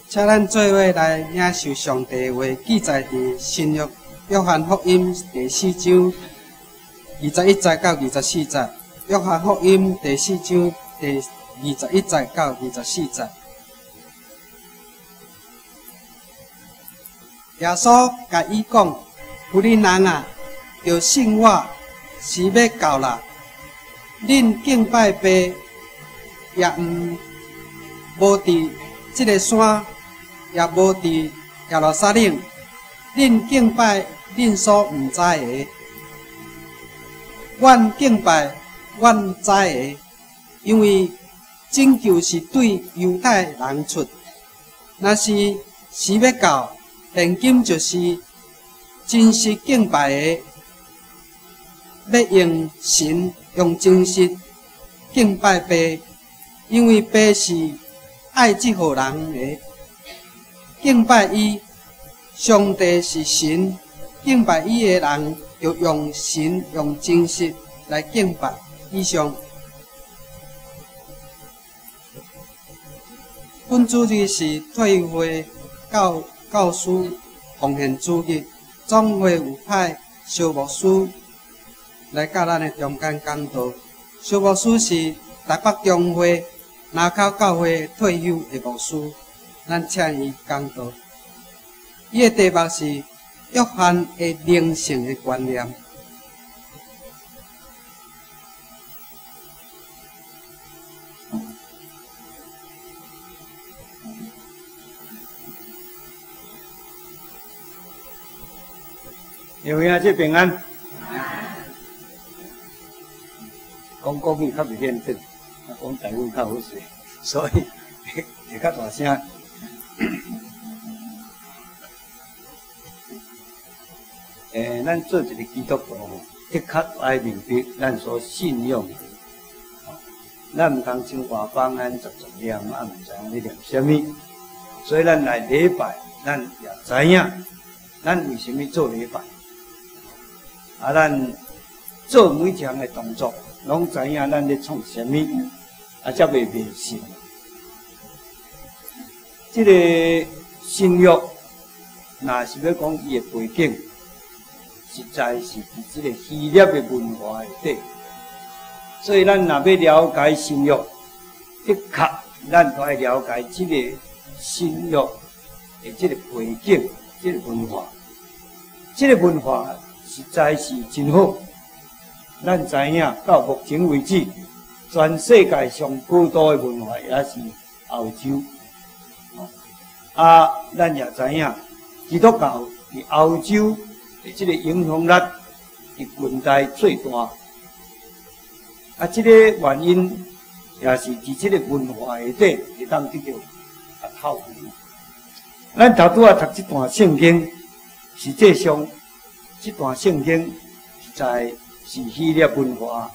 請咱做伙來領受上帝的話，記載佇新約約翰福音第四章21節到24節。約翰福音第四章第二十一節到24節。耶穌共伊講：婦人啊，著信我，時欲到啦，恁敬拜父，也毋無佇這个山，也無佇耶路撒冷。恁敬拜恁所毋知的，阮敬拜阮知的，因為拯救是對猶太人出。若是時欲到，現今就是真實敬拜的，欲用神用真實敬拜父，因為父是愛這號人的，敬拜伊。上帝是神，敬拜伊的人，著用神用真實來敬拜。以上。本主日是退休會教教師奉獻主日，總會有派蕭牧師來到咱的中間講道。蕭牧師是台北中會林口教會退休的牧師，咱請伊講道。伊的題目是約翰的靈性的觀念。有影這平安。講國語較袂練得，講台語較好勢，所以會較大聲。咱做一個基督徒吼，的確愛明白咱所信仰的。咱毋通像外邦咱雜雜念，啊，毋知影咧念啥物。所以咱來禮拜，咱也知影咱為啥物做禮拜。啊，咱做每一項的動作，攏知影咱咧創啥物，啊，才袂迷信。這個新約，若是欲講伊的背景，實在是佇這個希臘的文化內底，所以咱若欲了解新約，的確咱都愛了解這個新約的這個背景、這個文化。這個文化實在是真好。咱知影到目前為止，全世界上高度的文化也是歐洲。啊，咱也知影基督教佇歐洲的這個影響力佇近代最大。啊，這個原因也是佇這個文化下底會當得著啊透明。咱頭拄仔讀這段聖經，實際上這段聖經實在是希臘文化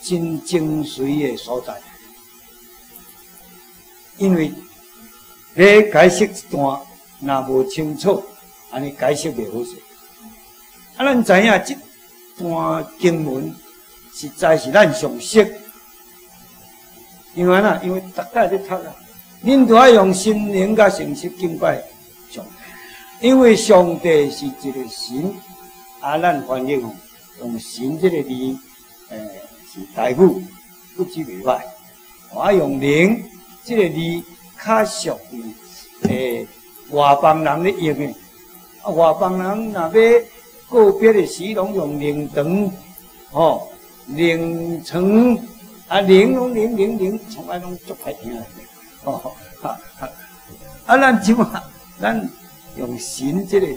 真精髓的所在，因為你解釋一段若無清楚，按呢解釋袂好勢。啊，咱知影這段經文實在是咱上熟，因為按怎？因為逐擺咧讀啊，恁都愛用心靈佮誠實敬拜上帝，因為上帝是一個神，啊，咱翻譯吼用神這個字，是台語，不止袂歹。我用靈這個字較屬於外邦人咧用的，啊，外邦人若欲告別的時，攏用靈堂，吼，靈床，啊，靈攏靈靈靈，從來攏足歹聽的，吼，哈哈。啊，咱這馬，咱用神這個字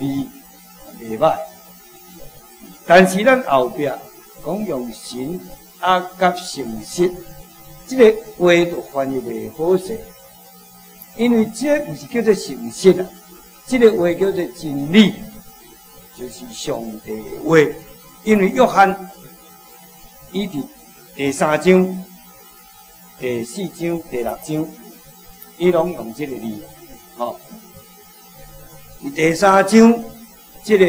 袂歹，但是咱後壁講用神啊，佮誠實，這個話就翻譯袂好勢。因為這毋是叫做誠實啊，這個話叫做真理，就是上帝的話。因為約翰伊佇第三章、第四章、第六章，伊攏用這個字，吼。佇第三章，這個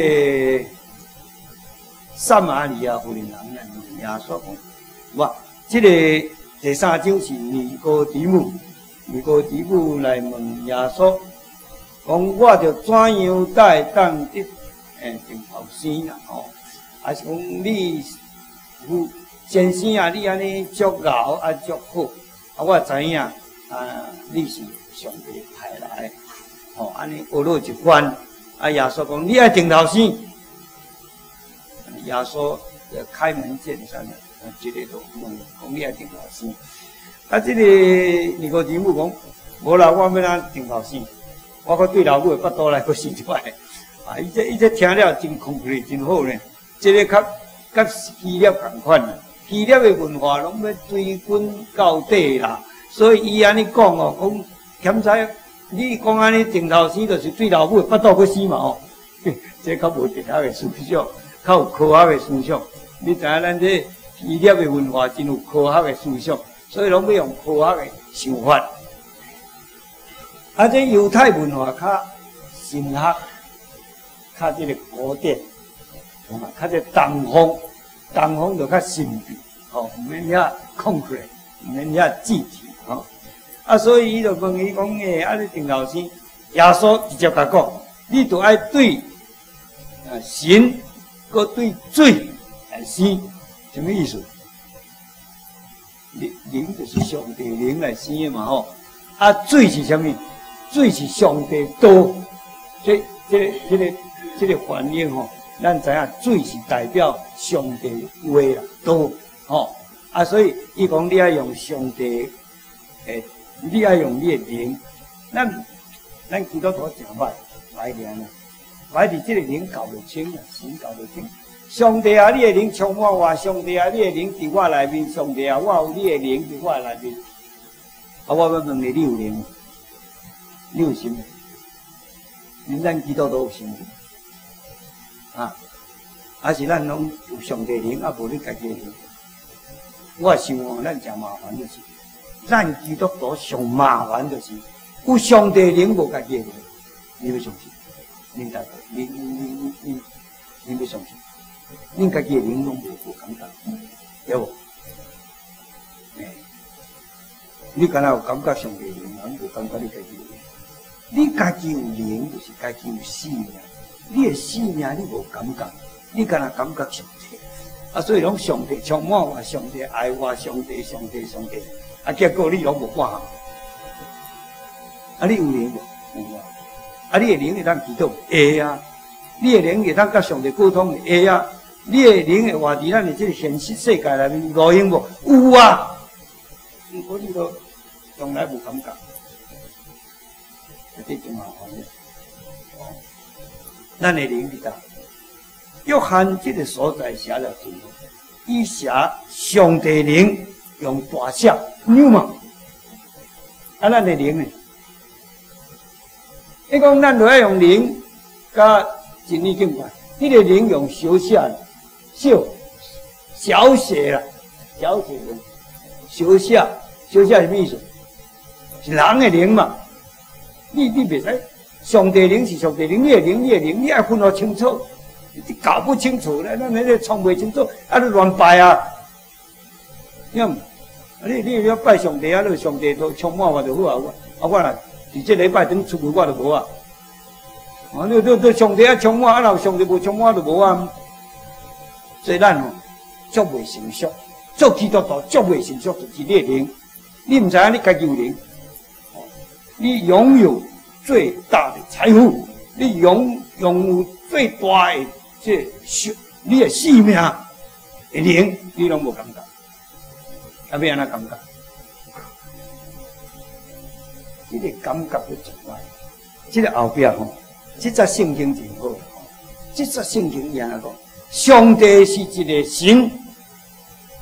撒瑪利亞婦人問耶穌講：哇，這個第三章是尼哥底母。尼哥底母來問耶穌，講我著怎樣才會當得定頭生啦吼？還是講你有先生啊？你按呢足𠢕啊足好，啊我知影啊，你是上帝派來，吼按呢學落一番。啊耶穌講你愛定頭生，耶穌就開門見山啦，一个就問講你愛定頭生。啊這個尼哥底母講無啦，我欲按怎定頭生？我閣對老母的腹肚內閣生出來。啊！伊這聽了真 concrete，真好呢。這个較佮希臘仝款啦，希臘的文化攏欲追根究底啦。所以伊按呢講哦，講檢查你講按呢定頭生，就是對老母的腹肚閣生嘛吼。這較無哲學的思想，較有科學的思想。你知影咱這希臘的文化真有科學的思想，所以攏欲用科學的想法。啊，這猶太文化較神學。較這个古典，較這東方，東方就較神秘，吼，毋免遐 concrete，毋免遐具體，吼。啊，所以伊就問伊講：欸，啊，你定老師，耶穌直接共講，你著愛對神，閣對水來生，啥物意思？靈就是上帝靈來生的嘛，吼。啊，水是啥物？水是上帝道，這個翻譯吼，咱知影水是代表上帝話啦，道吼啊，所以伊講你愛用上帝，欸，你愛用你的靈，咱基督徒誠歹歹念啊，歹佇這个靈搞袂清啊，神搞袂清。上帝啊，你的靈充滿我，上帝啊，你的靈佇我內面，上帝啊，我有你的靈佇我內面。啊，我欲問你，你有靈？你有神無？恁咱基督徒有神無？啊，還是咱攏有上帝靈，啊無你家己的靈？我想哦，咱誠麻煩就是，咱基督徒上麻煩就是有上帝靈，無家己的靈，你欲相信？恁大家，恁欲相信？恁家己的靈攏無感覺，對無？欸，你敢若有感覺上帝靈，人無感覺你家己的靈。你家己有靈，就是家己有生命。你的生命你無感覺，你敢若感覺上帝？啊，所以攏上帝充滿我，上帝愛我，上帝上帝上帝。啊，結果你攏無半項。啊，你有靈無？有啊。啊，你的靈會當祈禱？會啊。你的靈會當佮上帝溝通？會啊。你的靈會活佇咱的這个現實世界內面有路用無？有啊。毋過你都從來無感覺，這真麻煩的。咱的靈佇佗？約翰這个所在寫了真好，伊寫上帝靈用大寫，πνεῦμα。啊，咱的靈呢？伊講咱著愛用靈佮真理敬拜，彼个靈用小寫，小小寫啦，小寫，小寫，小寫是啥意思？是人的靈嘛？你袂使上帝靈是上帝靈，你的靈你的靈，你愛分予清楚。你搞不清楚咧，咱彼个創袂清楚，啊，你亂拜啊！你啊，你要拜上帝啊，你上帝都充滿我就好啊。啊，我若佇這禮拜等出門我就無啊。啊，你上帝啊充滿，啊，若上帝無充滿就無啊。所以咱吼足袂成熟，做基督徒足袂成熟，就是你的靈，你毋知影你家己有靈，你擁有最大的財富，你擁有最大的這生，你的生命的靈，你攏無感覺，啊，欲按怎感覺？這个感覺就真歹。這个後壁吼，這節聖經真好，這節聖經伊按怎講？上帝是一个神，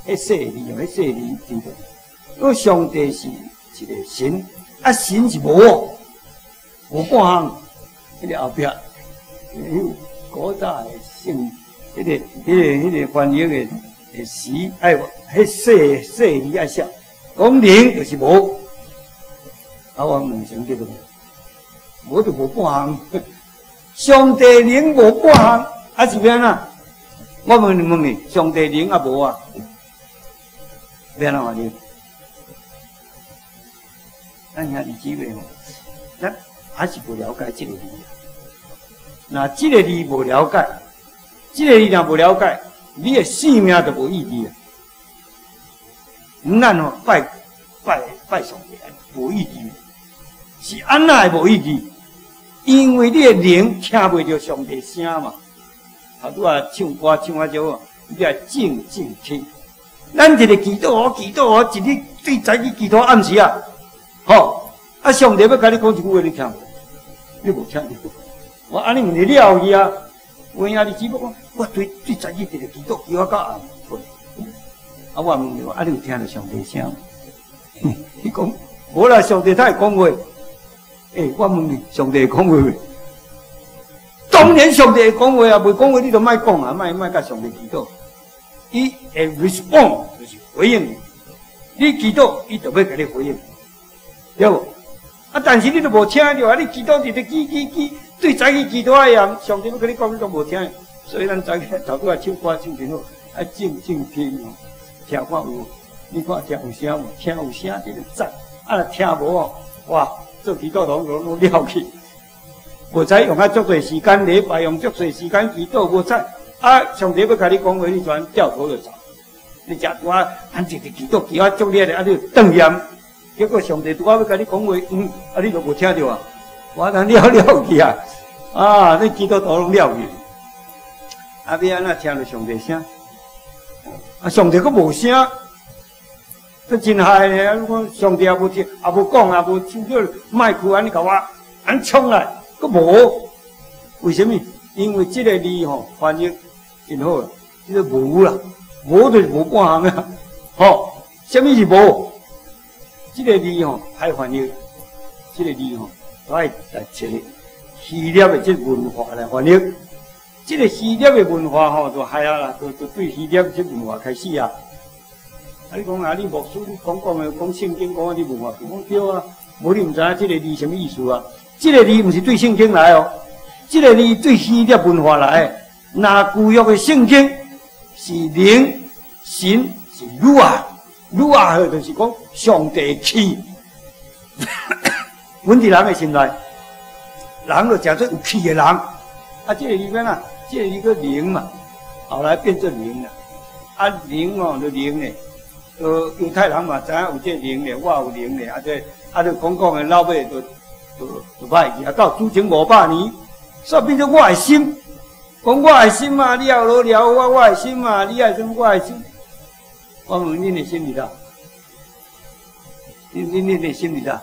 彼細字哦，彼細字真重要。上帝是一个神，啊，神是無，無半項。彼个後壁有古早的聖，彼个翻譯的詞，愛彼細細字愛寫，講靈就是無。啊，我問成這個，無就無半項。上帝靈無半項，啊是欲按怎？我問你問你，上帝靈啊無啊？欲按怎翻譯？咱兄弟姊妹吼，咱還是無了解這个字。若這个字無了解，這个字若無了解，你的生命就無意義啊！咱吼拜拜拜上帝，無意義，是按怎會無意義？因為你的靈聽袂著上帝聲嘛。頭拄仔唱歌唱啊少，你愛靜靜聽。咱一个祈禱哦，祈禱哦，一日對早起祈禱暗時啊，吼！啊，上帝欲共你講一句話，你聽無？你無聽著？我按呢毋是了去啊！有影你只不過我對對早起一个祈禱，祈禱到暗睏。啊，我問你，啊，你有聽著上帝聲？伊講無啦，上帝才會講話。欸，我問你，上帝會講話袂？當然上帝會講話啊，袂講話你就莫講啊，莫莫共上帝祈禱。伊會 respond，就是回應你。你祈禱，伊就欲共你回應，對無？啊，但是你都無聽著啊！你祈禱佇咧祈祈祈，對早起祈禱愛樣，上帝欲共你講，你都無聽。所以咱早起頭拄仔唱歌唱真好，愛靜靜聽哦，聽看有，你看聽有聲無？聽有聲就讚，啊若聽無哦，哇！做祈禱攏攏了去，無彩用啊足濟時間禮拜，用足濟時間祈禱，無彩啊！上帝欲共你講話，你全掉頭就走。你食拄仔，咱一直祈禱祈啊足熱的，啊你就轉念，結果上帝拄仔欲共你講話，啊你都無聽著啊！我通了了去啊！啊，你祈禱都攏了去。啊，欲按怎聽著上帝聲？啊，上帝閣無聲。這真害咧！我上帝也無聽，也無講，也無手叫麥克按呢共我按衝來，閣無。為啥物？因為這个字吼翻譯真好啦，這個無啦，無就是無半項啊。吼，啥物是無？這个字吼歹翻譯，這个字吼都愛來一个希臘的這個文化來翻譯。這個希臘的文化吼就害啊啦，就對希臘這文化開始啊。啊！你講啊，你牧師你講講的講聖經講啊，你文化講對啊，無你毋知影這个字啥物意思啊？這个字毋是對聖經來哦，這个字對希臘文化來的。若舊約的聖經是靈，神是魯啊，魯啊，就是講上帝氣。阮佇人的心內，人就誠做有氣的人。啊，這个字欲按怎？這个字叫靈嘛，後來變做靈啦。啊，靈哦，就靈咧。猶太人嘛知影有這靈咧，我有靈咧，啊這啊就講講的，老尾就就就歹去啊。到主前500年，煞變做我的心，講我的心啊，你也落了我，我的心啊，你愛什我的心？我問恁的心佇佗？恁的心佇佗？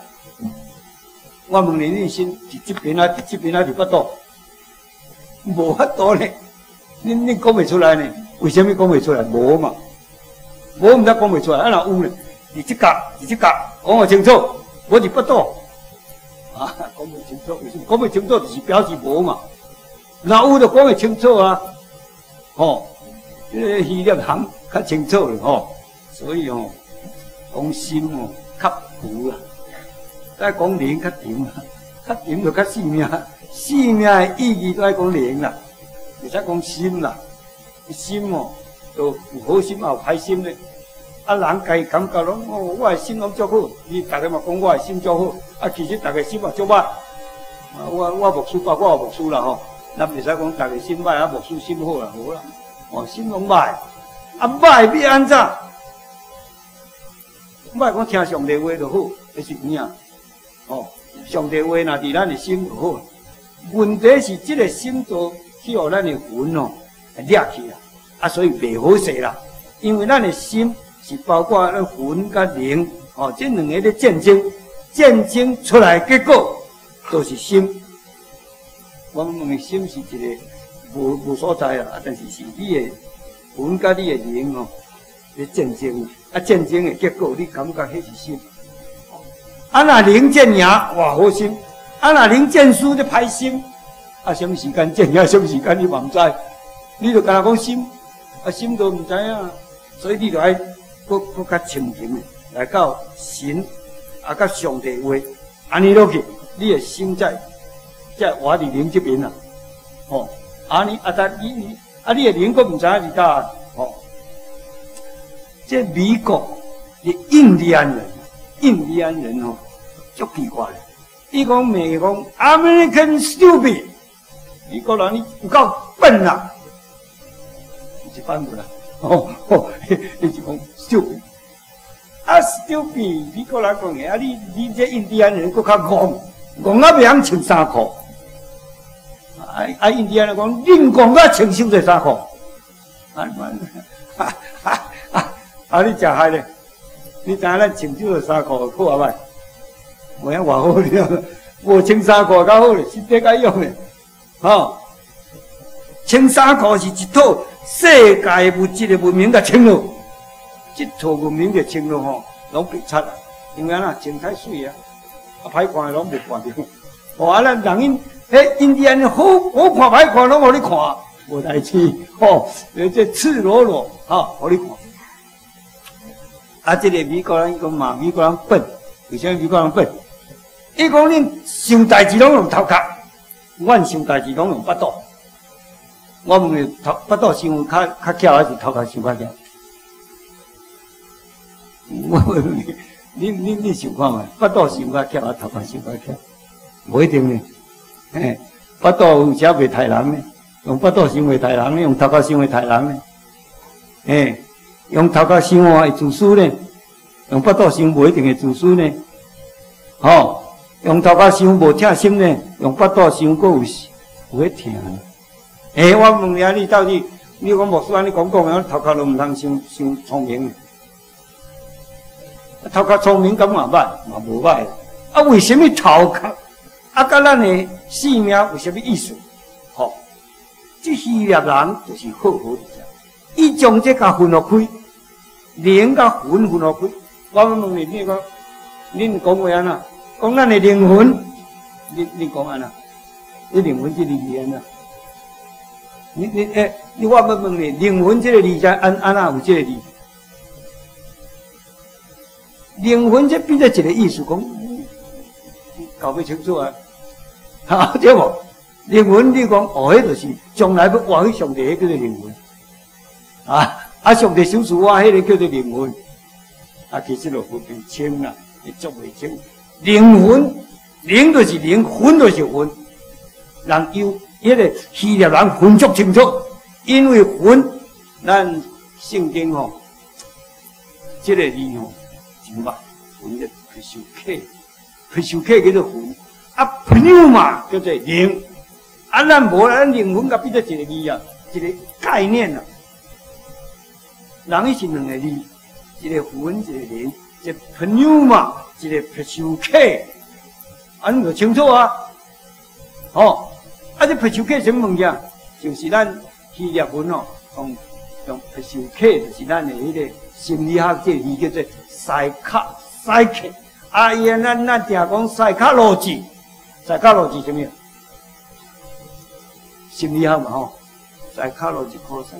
我問你，恁心佇這邊啊，佇這邊啊，佇腹肚？無法度咧，恁講袂出來呢？為啥物講袂出來？無嘛。無毋知講袂出來，啊若有咧，佇這角，佇這角，講予清楚，無佇腹肚，啊，講袂清楚，為什麼講袂清楚？就是表示無嘛。若有就講會清楚啊，吼，這个希臘行較清楚了吼，所以吼，講心哦較浮啦，再講靈較沉啦，較沉就較性命，性命的意義都愛講靈啦，袂使講心啦，心哦。就有好心，也有歹心咧。啊，人家己感覺攏哦，我的心攏足好，你逐个嘛講我的心足好，啊，其實逐个心嘛足歹。啊，我牧師包括我牧師啦吼，咱袂使講逐个心歹，啊，牧師心好啦，無啦，哦，心攏歹。啊，歹欲按怎？莫講聽上帝話就好，彼是有影。哦，上帝話若佇咱的心就好。問題是這个心都去予咱的魂哦掠去啦。啊，所以袂好勢啦，因為咱的心是包括咱魂佮靈，哦，這兩个咧戰爭，戰爭出來結果就是心。我問的心是一个無所在啦，啊，但是是你的魂佮你的靈哦咧戰爭，啊，戰爭的結果你感覺彼是心。啊，若靈戰贏，哇，好心；啊，若靈戰輸就歹心。啊，啥物時間戰贏，啥物時間你嘛毋知，你就干焦講心。啊，心都毋知影，所以你就愛閣閣較深沉的來到神啊，佮上帝話，按呢落去，你的心才才活佇靈這邊啦。吼，按呢啊，但你啊，你的靈閣毋知影佇佗，吼。這美國的印第安人，印第安人吼，足奇怪的。伊講罵伊講 American stupid，美國人你有夠笨啦，毋是反文啦，吼吼，伊是講 stupid。啊，stupid，美國人講的，啊你這印第安人閣較戇，戇啊袂曉穿衫褲。啊啊，印第安人講，恁戇啊穿傷濟衫褲。啊啊啊啊！你食害咧？你知影咱穿傷濟衫褲好啊歹？無影偌好咧，無穿衫褲較好咧，身體較勇咧。吼，穿衫褲是一套世界物質的文明共穿落，這套文明共穿落吼，攏白賊啊！因為按怎穿太媠啊，啊歹看的攏袂看著。哦，啊咱人𪜶，彼印第安人好好看歹看攏予你看，無代誌吼，這赤裸裸吼，予你看。啊，這個美國人伊講罵美國人笨，為啥物美國人笨？伊講恁想代誌攏用頭殼，阮想代誌攏用腹肚。我問你，頭腹肚想較較巧，還是頭殼想較巧？我問你，你想看覓？腹肚想較巧，還頭殼想較巧？無一定呢。嘿，腹肚有時袂刣人呢，用腹肚想會刣人呢，用頭殼想會刣人呢。嘿，用頭殼想會自私呢，用腹肚想無一定會自私呢。吼，用頭殼想無疼心呢，用腹肚想閣有有彼疼。欸，我問你啊，你到底你講牧師按呢講講的，頭殼都毋通傷傷聰明。頭殼聰明敢嘛歹？嘛無歹。啊，為啥物頭殼啊？佮咱的性命有啥物意思？吼，這希臘人就是好好佇遮，伊將這共分予開，靈佮魂分予開。我問你，你講，恁講話按怎？講咱的靈魂，你講按怎？你靈魂這個字按怎？你欸，你我欲問你，靈魂這個字才按按怎有這個字？靈魂這變做一個意思，講搞不清楚啊，哈對無？靈魂你講哦，彼就是將來欲活去上帝，彼叫做靈魂。啊啊，上帝賞賜我，彼个叫做靈魂。啊，其實就分袂清啦，會做袂清。靈魂，靈就是靈，魂就是魂。人有彼个希臘人分足清楚，因為魂，咱聖經吼，這個字吼真捌，魂叫 ψυχή，ψυχή 叫做魂，啊，πνεύμα 叫做靈，啊，咱無咱靈魂共變做一個字啊，一個概念啊。人伊是兩個字，一個魂，一個靈，一個πνεύμα，一個 ψυχή，啊，你就清楚啊，吼。啊！這 ψυχή 啥物物件？就是咱希臘文哦，用用 ψυχή，就是咱的彼個心理學這個字叫做 psyche，psyche。啊，伊啊，咱咱定講 psychology，psychology 啥物？心理學嘛吼，psychology 考啥物？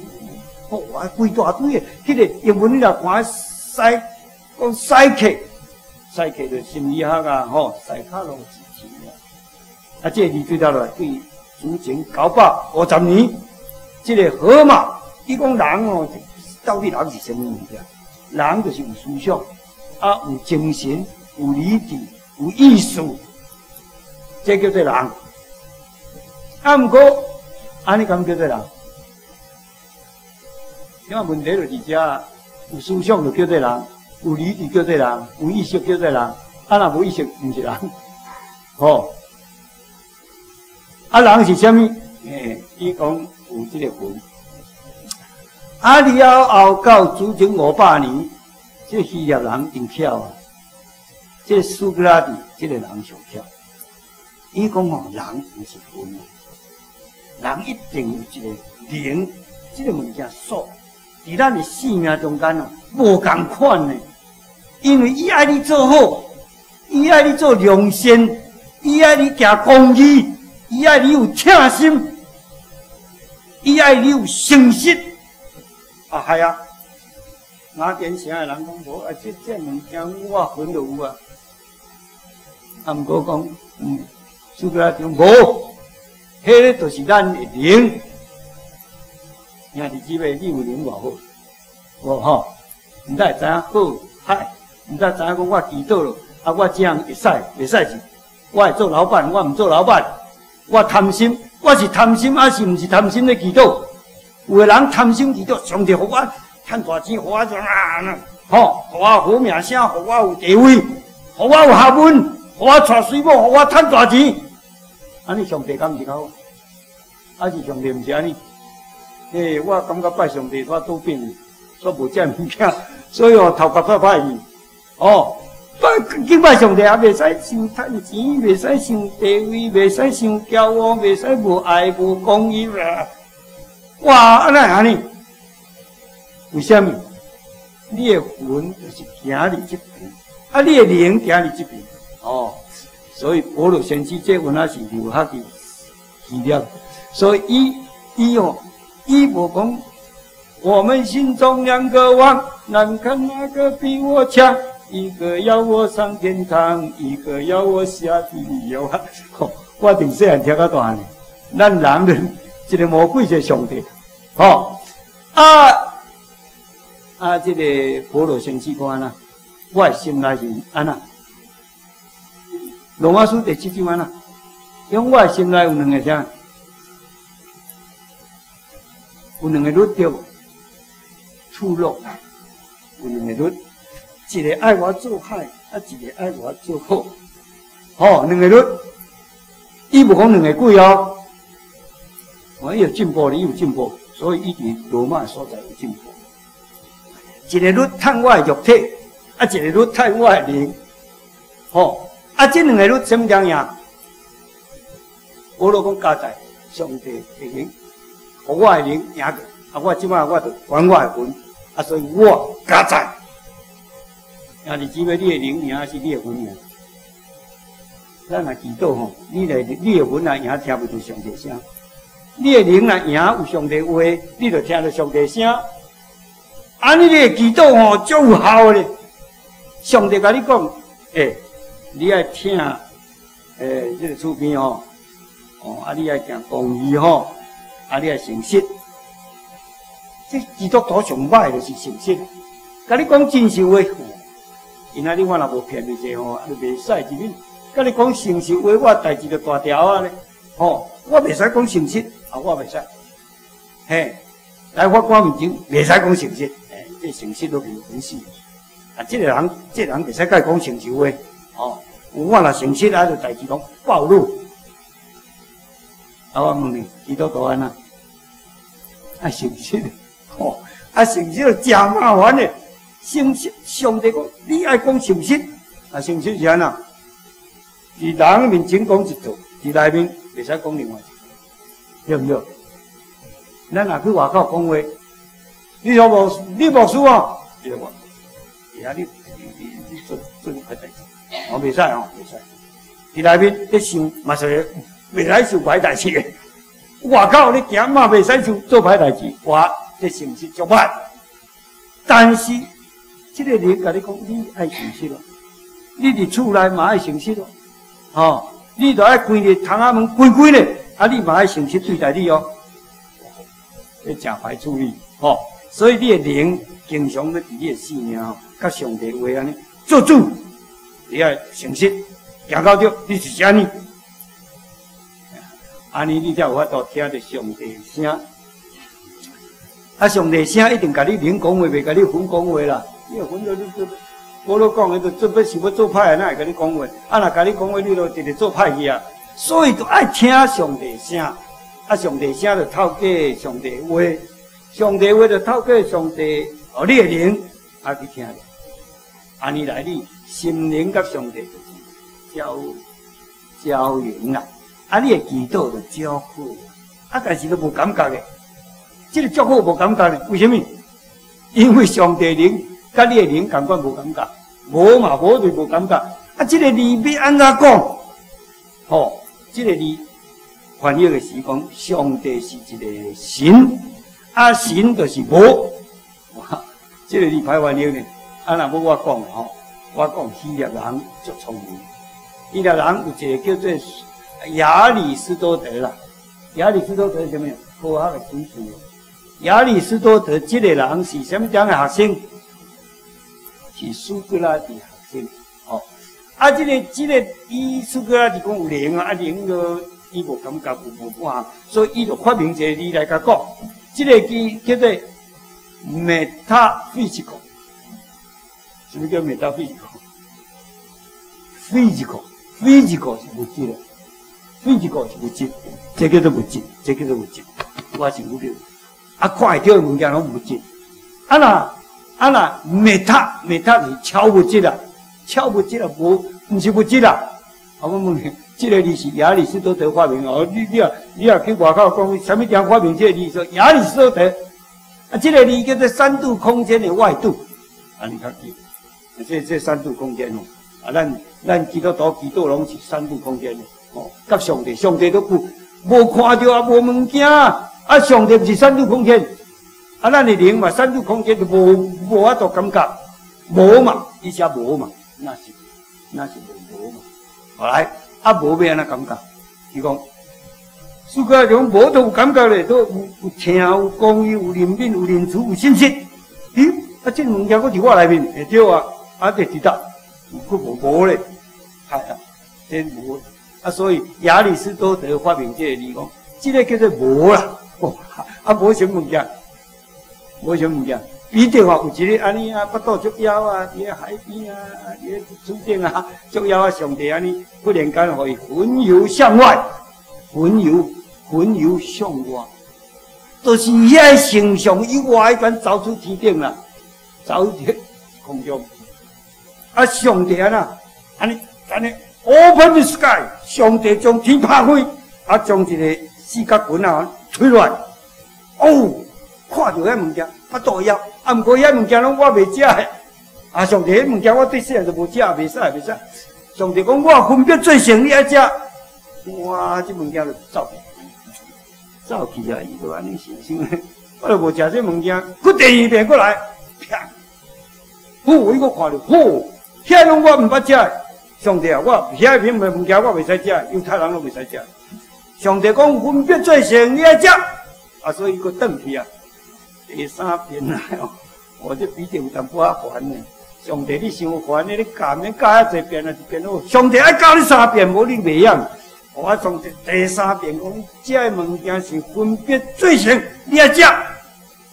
哦，規大堆的，彼個英文你若看 psy，講 psyche，psyche 就心理學啊，吼，psychology 是啊。啊，這個字對頭來對。主前950年，這個荷馬，伊講人哦，到底人是啥物物件？人就是有思想，啊，有精神，有理智，有意識，這叫做人。啊，毋過，按呢敢叫做人？這問題就佇遮，有思想就叫做人，有理智叫做人，有意識叫做人，啊，若無意識，毋是人，吼。啊，人是啥物？欸，伊講有這個魂。啊，了後到主前500年，這希臘人真巧啊！這蘇格拉底這個人上巧。伊講吼，人毋是魂，人一定有一個靈，這個物件數，佇咱的生命中間哦，無仝款的。因為伊愛你做好，伊愛你做良善，伊愛你行公義。伊愛你有疼心，伊愛你有誠實。啊，係啊，雅典城的人講無啊，這這物件我魂就有啊。啊，毋過講，蘇格拉底講無，彼个就是咱的靈。兄弟姊妹，你有靈偌好，無吼？毋知會知影好歹，毋知知影講我祈禱了，啊，我這樣會使，袂使是我會做老闆，我毋做老闆。我貪心，我是貪心，抑是毋是貪心咧祈禱？有的人貪心祈禱，上帝予我趁大錢，予我啊，吼，予我好名聲，予我有地位，予我有學問，予我娶媠某，予我趁大錢。按呢上帝敢毋是較好？抑是上帝毋是按呢？嘿，我感覺拜上帝煞倒變，煞無這物件，所以哦頭殼煞歹去。哦，拜敬拜上帝也袂使傷趁錢，袂使傷地位，袂使傷驕傲，袂使無愛無公義啦。哇，按呢會按呢？為啥物？你的魂就是行佇這邊，啊，你的靈行佇這邊。哦，所以保祿先生這有影是留學佇希臘，所以伊伊哦，伊無講我們心中兩個王，難看哪個比我強，一個要我上天堂，一個要我下地獄。我從細漢聽到大漢，咱人的一個魔鬼，一個上帝。吼啊啊！這個保祿先生講按怎，我的心內是按怎？羅馬書第七章按怎？因為我的心內有兩個啥？有兩個律對無？出落有兩個律，一個愛我做歹，啊，一個愛我做好。吼，兩個律，伊無講兩個鬼哦。我伊有進步，伊有進步，所以伊佇羅馬所在有進步。一個律趁我的肉體，啊，一個律趁我的靈。吼，啊，這兩個律啥物樣贏？保祿講交代，上帝的靈，予我的靈贏過，啊，我這擺我就管我的魂，啊，所以我加載。兄弟姊妹，你的靈贏抑是你的魂贏？咱若祈禱吼，你來你的魂若贏，聽袂著上帝聲；你的靈若贏，有上帝話，你就聽著上帝聲。按呢，你的祈禱吼，足有效咧。上帝共你講，欸，你愛疼，欸，這個厝邊吼，哦，啊，你愛行公義吼，啊，你愛誠實。這基督徒上歹就是誠實，共你講真實話。今仔日我若無騙你者吼，啊，你袂使入去。共你講誠實話，我代誌就大條啊咧。吼，我袂使講誠實，啊，我袂使。嘿，來法官面前袂使講誠實，欸，這誠實都袂允許。啊，這個人，這個人袂使共伊講誠實話，吼，我若誠實啊，就代誌攏暴露。啊，我問你，基督徒按怎？愛誠實，吼，啊，誠實就誠麻煩的。誠實，上帝講，你愛講誠實，啊，誠實是按怎？佇人面前講一套，佇內面袂使講另外一套，對毋對？咱若去外口講話，你說牧，你牧師哦，對無？會啊，你你你做做歹代誌，哦，袂使哦，袂使。佇內面咧想嘛是袂使想歹代誌的，外口咧行嘛袂使想做歹代誌，哇，這誠實足歹。但是這個靈共你講，你愛誠實咯，你佇厝內嘛愛誠實咯，吼，你著愛關佇窗仔門關關咧，啊，你嘛愛誠實對待你哦，這誠歹處理，吼，所以你的靈經常咧佇你的生命吼，佮上帝話按呢做主，你愛誠實，行到對，你就是按呢，按呢你才有法度聽著上帝聲。啊，上帝聲一定共你靈講話，袂共你魂講話啦。你魂就你做，我咧講，伊就做欲想欲做歹，哪會共你講話？啊，若共你講話，你就直直做歹去啊。所以就愛聽上帝聲，啊，上帝聲就透過上帝話，上帝話就透過上帝哦，你的靈啊去聽。按呢來，你心靈佮上帝就是交交融啦。啊，你的祈禱就足好，啊，但是都無感覺的。這個足好無感覺呢？為啥物？因為上帝靈佮你的靈仝款無感覺，無嘛無就無感覺。啊，這個字欲按怎講？吼，這個字翻譯的是講，上帝是一個神，啊神就是無。哇，這個字歹翻譯呢。啊，若欲我講吼，我講希臘人足聰明。希臘人有一個叫做亞里士多德啦。亞里士多德是啥物？科學的祖師。亞里士多德這個人是啥物樣的學生？是蘇格拉底學生。哦，啊，這個伊蘇格拉底講有靈啊，啊靈個伊無感覺有無半項，所以伊就發明一個字來共講，這個字叫做 metaphysical。什麼叫 metaphysical？physical，physical 是物質的，physical 是物質，這叫做物質，這叫做物質。我是有叫，啊，看會著的物件攏物質。啊若 meta，meta 是超物質啦，超物質啦，無，毋是物質啦。啊，我問你，這個字是亞里士多德發明哦。你若去外口講，啥物人發明這個字？說亞里士多德。啊，這個字叫做三度空間的外度。啊，你較記，這三度空間哦。啊，咱基督徒基督攏是三度空間的哦。佮上帝，上帝都有無看著啊，無物件啊。上帝毋是三度空間。啊，咱的靈嘛，三度空間就無法度感覺，無嘛，伊寫無嘛，那是無無嘛。後來啊，無欲按怎感覺？伊講，蘇格拉底講無都有感覺咧，都有聽、有公義、有憐憫、有仁慈、有信實。咦？啊，這物件閣佇我內面，會對啊？啊，這佇佗？閣無無咧？係啊，這無。啊，所以亞里士多德發明這個字講，這個叫做無啦。哦，啊，無啥物件，無啥物件。彼得吼有一个按呢啊，腹肚足枵啊，佇咧海邊啊，佇咧厝頂啊，足枵啊，上帝按呢忽然間予伊魂遊象外，魂遊象外，就是遐個形象以外，敢走出天頂啦，走入空中。啊，上帝按怎，按呢 open the sky，上帝將天拍開，啊，將一個四角雲啊推落來，哦，看著遐物件，腹肚枵。啊，毋過遐物件攏我袂食的。啊，上帝，彼物件我對細漢就無食，袂使袂使。上帝講我分別做聖，你愛食。哇，這物件就走去，走去啊！伊就按呢想想，我就無食這物件。閣第二遍閣來，啪！好，伊閣看著，好，遐攏我毋捌食的。上帝啊，我遐片物件我袂使食，猶太人攏袂使食。上帝講分別做聖，你愛食。啊，所以伊閣轉去啊。第三遍來哦，我這彼得有淡薄仔煩呢。上帝，你傷煩呢，你教免教遐濟遍啊，一遍好。上帝愛教你三遍，無你袂曉。我上帝第三遍講，這个物件是分別做聖，你愛食。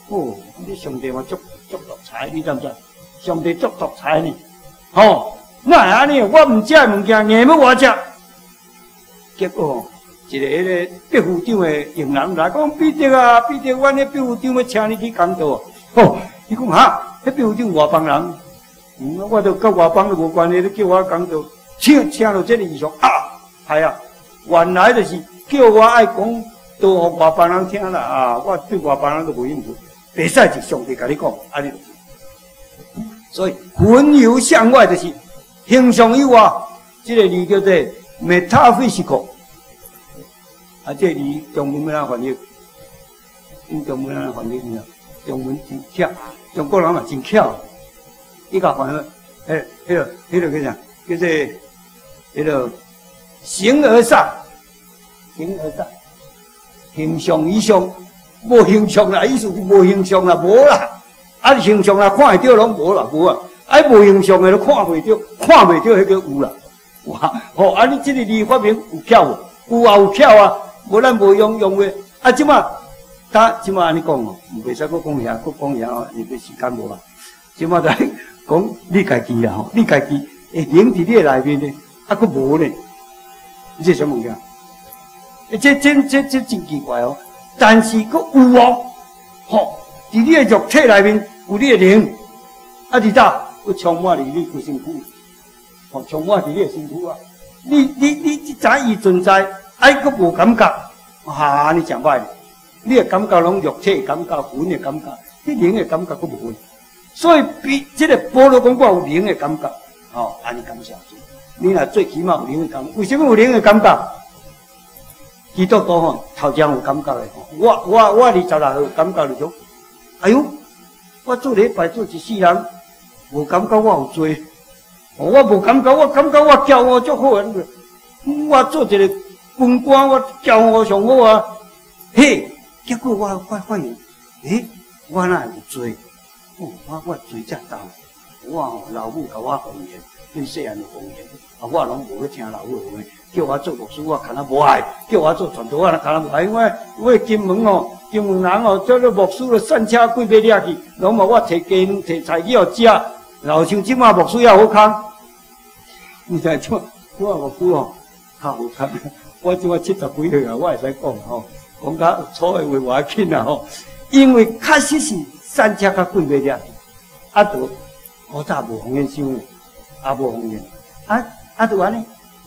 哦，你上帝嘛足足獨裁，你知毋知？上帝足獨裁呢。吼，哪會按呢？我毋食的物件，硬欲我食。結果，一個彼个秘書長的傭人來講，彼得啊，彼得，阮彼秘書長欲請你去講道。吼，伊講哈，彼秘書長外邦人，我都佮外邦都無關係，你叫我講道，請著這个異象啊，係啊，原來就是叫我愛講道予外邦人聽啦啊，我對外邦人都無興趣，袂使是上帝共你講，按呢。所以魂遊象外就是形象以外，這個字叫做 metaphysical。啊，這個字中文欲按怎翻譯？用中文按怎翻譯？你知？中文真巧，中國人嘛真巧。伊共翻譯，彼個叫啥？叫做彼個形而上，形而上，形象以上，無形象啦，意思是無形象啦，無啦。啊，形象啦，看會著攏無啦，無啊。啊，無形象的都看袂著，看袂著彼個有啦。哇，吼！啊，你這個字發明有巧無？有啊，有巧啊。無咱無用用話，啊，這馬，他這馬按呢講哦，袂使閣講遐，閣講遐哦，因為時間無啊。這馬在講你家己啦吼，你家己會靈佇你的內面呢，啊，閣無呢？你這啥物件？欸，這真奇怪哦。但是閣有哦，吼，佇你的肉體內面有你的靈，啊，佇佗閣充滿佇你規身軀，吼，充滿佇你的身軀啊。你知伊存在，愛閣無感覺，哈，你誠歹。你的感覺攏肉體的感覺、魂的感覺，你靈的感覺閣無。所以比這個保羅講，我有靈的感覺，吼，按呢感謝主。你若最起碼有靈的感覺，為什麼有靈的感覺？基督徒吼，頭前有感覺的吼。我26歲有感覺就講，哎喲，我做禮拜做一世人，無感覺我有罪。我無感覺，我感覺我驕傲足好啊！我做一個軍官，我驕傲上好啊！嘿，結果我發現，欸，我哪會有罪？哦，我罪遮重，我吼老母共我奉言，對細漢的奉獻，啊，我攏無去聽老母的話，叫我做牧師，我較若無愛；叫我做傳道，我較若無愛。因為我金門哦，金門人哦，這個牧師的散車鬼欲掠去，攏嘛我提雞卵提菜去予食。老像這馬牧師也好康，你知這這馬牧師哦較好康。我這馬70幾歲啊，我會使講吼，講較粗的話無要緊啦吼。因為確實是散車較貴欲掠去，啊，就古早無奉獻箱，啊無奉獻，啊啊就按呢，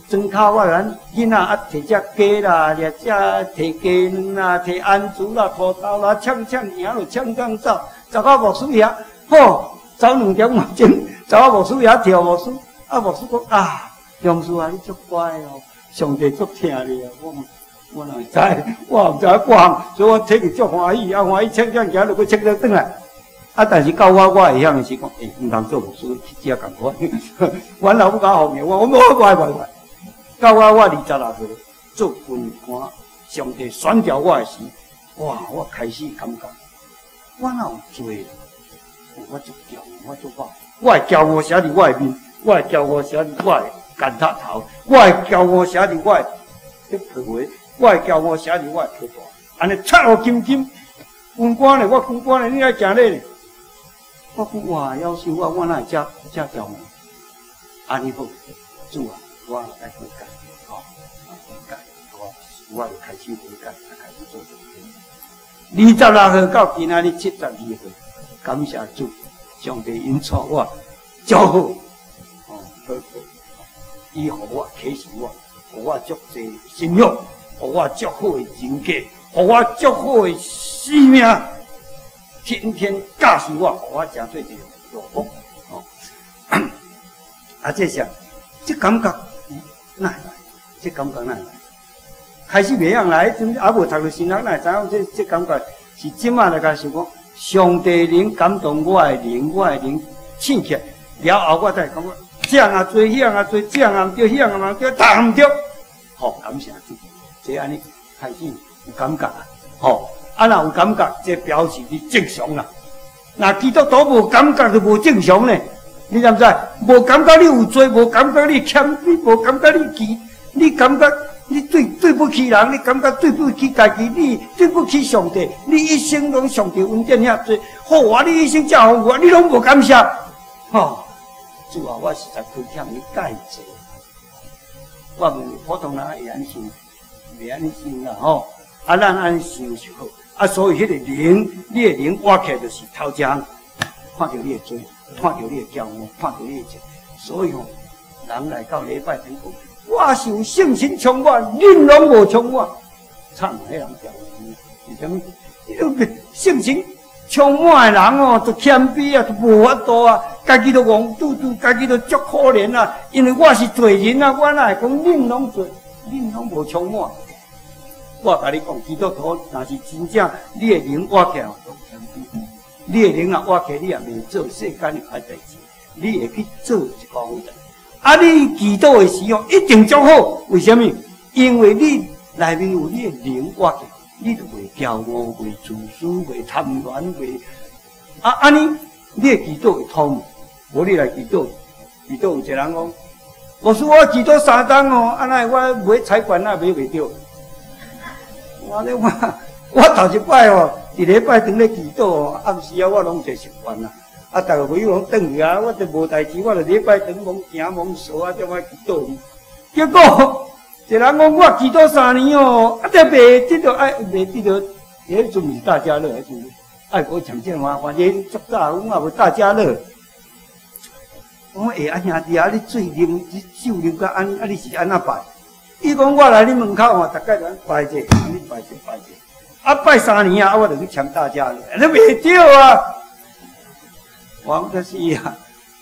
莊跤我咱囡仔啊提隻雞啦，掠隻提雞卵啦，提鵪鶉啦、土豆啦，搶搶贏就搶搶走，走到牧師遐，吼，走2點外鐘，走到牧師遐跳牧師，啊牧師講啊，楊師啊，你足乖哦，上帝足疼你啊，我我哪會知，我毋知影掛，所以我提去足歡喜，啊歡喜搶搶行，就閣搶得轉來。啊！但是到我，我會曉的是講，欸，毋通做牧師，去遮仝款。阮老母共我奉獻，我我無愛愛愛。到我我26歲做軍官，上帝選召我的時，哇！我開始感覺，我哪有罪？我足驕傲，我足好，我的驕傲寫佇我的面，我的驕傲寫佇我的肩胛頭，我的驕傲寫佇我的皮鞋，我的驕傲寫佇我的皮帶，按呢插予金金。軍官咧，我軍官咧，你來行咧。我講哇，夭壽我我哪會遮遮驕傲？按呢好，主啊，我來悔改，吼，悔改，我我就開始悔改，開始做26歲到今仔日72歲，感謝主，上帝引帶我足好，哦，好好，伊予我啟示我，予我足濟信仰，予我足好的人格，予我足好的生命。天天教示我，予我誠做一個奴僕，哦，啊，這是這感覺哪會來？這感覺哪會來？開始袂曉來，陣猶無讀著神學，哪會知影這這感覺是這馬來共想講，上帝靈感動我的靈，我的靈醒起來了後，我才會感覺這樣啊濟，彼樣啊濟，這樣啊毋對，彼樣啊毋對，逐項毋對。好，感謝主，這按呢開始有感覺啊，吼。啊，若有感覺，這表示你正常啦。若基督徒無感覺就無正常呢。你知毋知？無感覺你有罪，無感覺你謙卑，無感覺你奇，你感覺你對對不起人，你感覺對不起家己，你對不起上帝，你一生攏上帝恩典遐濟，好啊！你一生遮豐富，你攏無感謝。吼，主啊，我實在虧欠你蓋濟。我問你，普通人會按呢想，袂按呢想啦吼。啊，咱按呢想就好。啊，所以彼個靈，你的靈活起來就是頭一項，看著你的罪，看著你的驕傲，看著你的罪。所以吼，人來到禮拜堂講，我是有聖神充滿，恁攏無充滿，慘啊！彼人驕傲，是啥物？你都聖神充滿的人哦，就謙卑啊，就無法度啊，家己都戇嘟嘟，家己都足可憐啊。因為我是罪人啊，我哪會講恁攏罪，恁攏無充滿。我共你講，基督徒若是真正你的靈活起來，你的靈若活起來，你也袂做世間的歹代誌，你會去做一個好代。啊，你祈禱的時候一定足好，為啥物？因為你內面有你的靈活起來，你就袂驕傲，袂自私，袂貪戀，袂啊按呢，你的祈禱會通。無你來祈禱，祈禱有一個人講，牧師我祈禱3冬哦，啊哪會我買彩券啊買袂著？我咧我我頭一擺哦，佇禮拜堂咧祈禱哦，暗時啊我攏坐習慣啦。啊，逐个朋友攏轉去啊，我就無代誌，我就禮拜堂罔行罔踅啊，踮遐祈禱。結果一個人講我祈禱3年哦，啊，這袂得著愛袂得著，彼陣毋是大家樂，彼陣愛國獎金嘛，反正足早，阮也無大家樂。我講欸，啊兄弟啊，你水啉，你酒啉甲按呢，啊你是按怎拜？伊講我來你門口吼，逐擺就拜者，按呢拜者拜者，啊拜3年啊，我就去簽大家樂，你袂對啊！我講這是啊，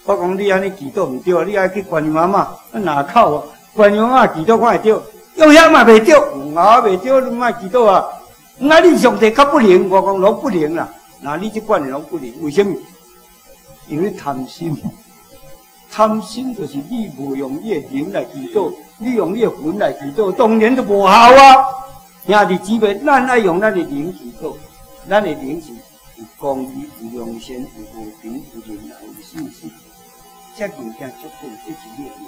我講你按呢祈禱毋對啊，你愛去觀音媽媽，啊哪口啊？觀音媽媽祈禱看會對，用遐嘛袂對，啊袂對，你莫祈禱啊！啊你上帝較不靈，我講攏不靈啦。若你這款的攏不靈，為啥物？因為貪心。貪心就是你無用你的靈來祈禱，你用你的魂來祈禱，當然就無效啊！兄弟姊妹，咱愛用咱的靈祈禱，咱的靈是有公義、有良善、有和平、有忍耐、有信心。這物件足好，這是你的靈。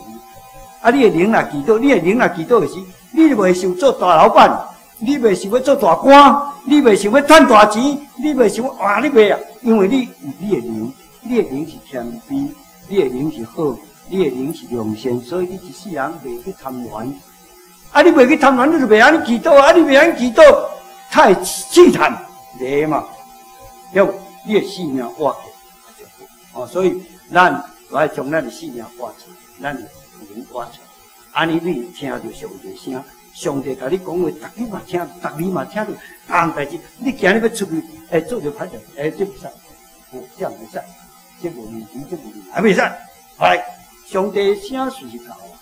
啊，你的靈若祈禱，你的靈若祈禱的時，你袂想做大老闆，你袂想欲做大官，你袂想欲趁大錢，你袂想哇，你袂啊，因為你有你的靈，你的靈是謙卑，你的靈是好，你的靈是良善，所以你一世人袂去貪戀。啊，你袂去貪戀，你就袂按呢祈禱啊！你袂按呢祈禱，太試探來嘛，對無？你的性命活起來就好。哦，所以咱愛將咱的性命活出來，咱的靈活出來。按呢你聽著上帝聲，上帝共你講話，逐日嘛聽，逐日嘛聽著，逐項代誌。你今日欲出去，欸，做著歹勢，欸，這袂使，哦，這袂使，這無問題，這無問題，還袂使。來，上帝聲隨時到啊，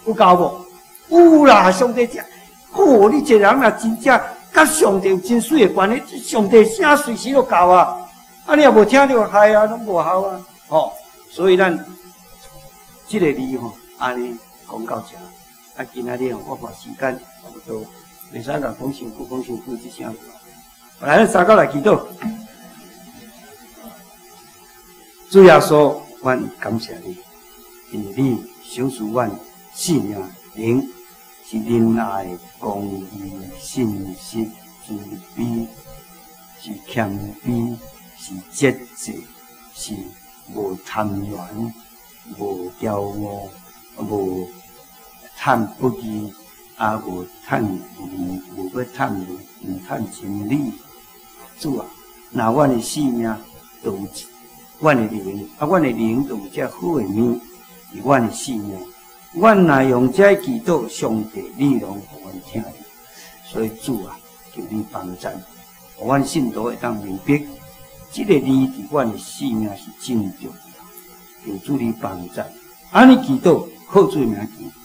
有夠無？有啦，上帝這，哦，你這個人若真正佮上帝有真媠的關係，上帝聲隨時都到啊！啊，你若無聽著，害啊，攏無效啊！吼，所以咱這個字吼，按呢講到這。啊，今仔日吼，我看時間差不多，袂使共講傷久，講傷久這聲無。來，咱三個來祈禱。主耶穌，阮感謝你，因為你賞賜阮性命靈。是仁愛、公義、信實、慈悲，是謙卑，是節制，是無貪戀、無驕傲、無趁不義，也無趁利，無欲趁利，毋趁真理。主啊，若阮的性命都有阮的靈，啊，阮的靈都有這好的物，佇阮的性命。阮若用這祈禱，上帝你攏予阮聽著。所以主啊，求你幫贊，予阮信徒會當明白，這個字佇阮的性命是真重要。求主你幫贊，按呢祈禱，靠主的名求。